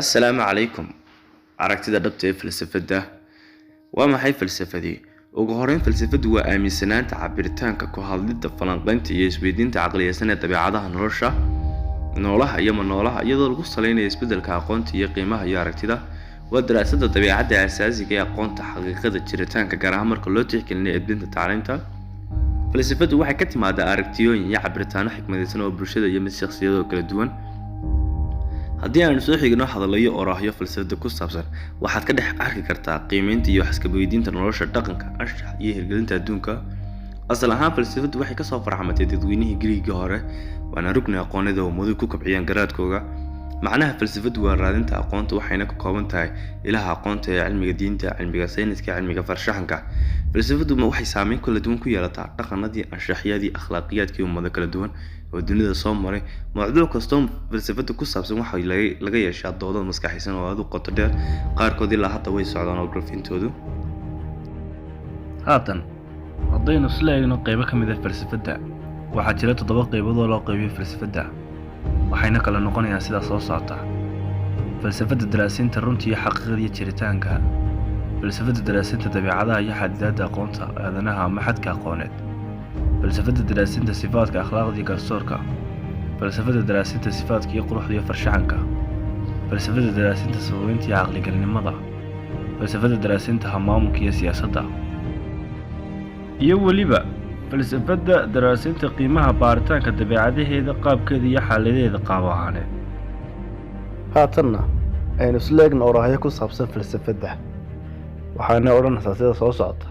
Assalaamu calaykum. Aragtida dhabta ee falsafadda. Waa maxay falsafadii? Ugu horreyn, falsafadu waa aaminsanaanta, cabiritaanka, ku hadlidda, falanqaynta iyo isweydiinta caqliyeysan ee dabeecadaha nolosha, noolaha iyo manoolaha, iyadoo lagu saleynayo isbeddelka aqoonta iyo qiimaha iyo aragtida. Waa daraasadda dabeecadda aasaasiga ee aqoonta, xaqiiqada, jiritaanka, gaar ahaan marka loo tixgelinayo edbinta tacliinta. Falsafadu waxay ka timaadaa aragtiyooyin iyo cabiritaano xikmadaysan oo bulshada iyo mid shakhsiyadeed oo kala duwan. Haddii aanu soo xigno hadallo oraahyo falsafada ku saabsan, waxaad ka dhex arki kartaa qiimeynta iyo wax iska weydiinta nolosha, dhaqanka, anshaxa iyo hirgelinta adduunka. Asal ahaan, falsafadu waxay kasoo farxamatay dadweynihii Giriigii hore, waana rukni aqooneed oo ummaduhu ku kobciyaan garaadkooga. Macnaha falsafadu waa raadinta aqoonta, waxayna ka kooban tahay ilaha aqoonta ee cilmiga diinta, cilmiga sayniska, cilmiga farshaxanka. Falsafadu waxay saameyn kala duwan ku yeelataa dhaqanadii, anshaxyadii, akhlaaqiyaadkii ummado kala duwan oo dunida soo maray. Mawduuc kastoo falsafada ku saabsan waxaa laga yeeshaa doodo maskaxaysan oo aad u qoto dheer, qaarkood ilaa hadda way socdaan oo gorfintoodu. Haatan haddaynu isla eegno qaybo ka mid ah falsafadda, waxaa jira 7 qaybood oo loo qaybiyo falsafadda, waxayna kala noqonayaan sidaa soo socota: falsafadda daraasiinta runta iyo xaqiiqada iyo jiritaanka, falsafadda daraasiinta dabeecadaha iyo xadidaadda aqoonta aadanaha ama xadka aqooneed, falsafadda daraasiinta sifaadka akhlaaqda iyo garsoorka, falsafadda daraasiinta sifaadka iyo quruxda iyo farshaxanka, falsafadda daraasiinta sababeynta iyo caqligalnimada, falsafadda daraasiinta hab-maamulka iyo siyaasadda, iyo weliba falsafadda daraasiinta qiimaha baaritaanka dabeecadaheeda, qaabkeeda iyo xaaladaheeda qaab ahaaneed. Haatanna aynu isla eegno oraahyo ku saabsan falsafadda, waxaana odhanaysaa sida soo socota.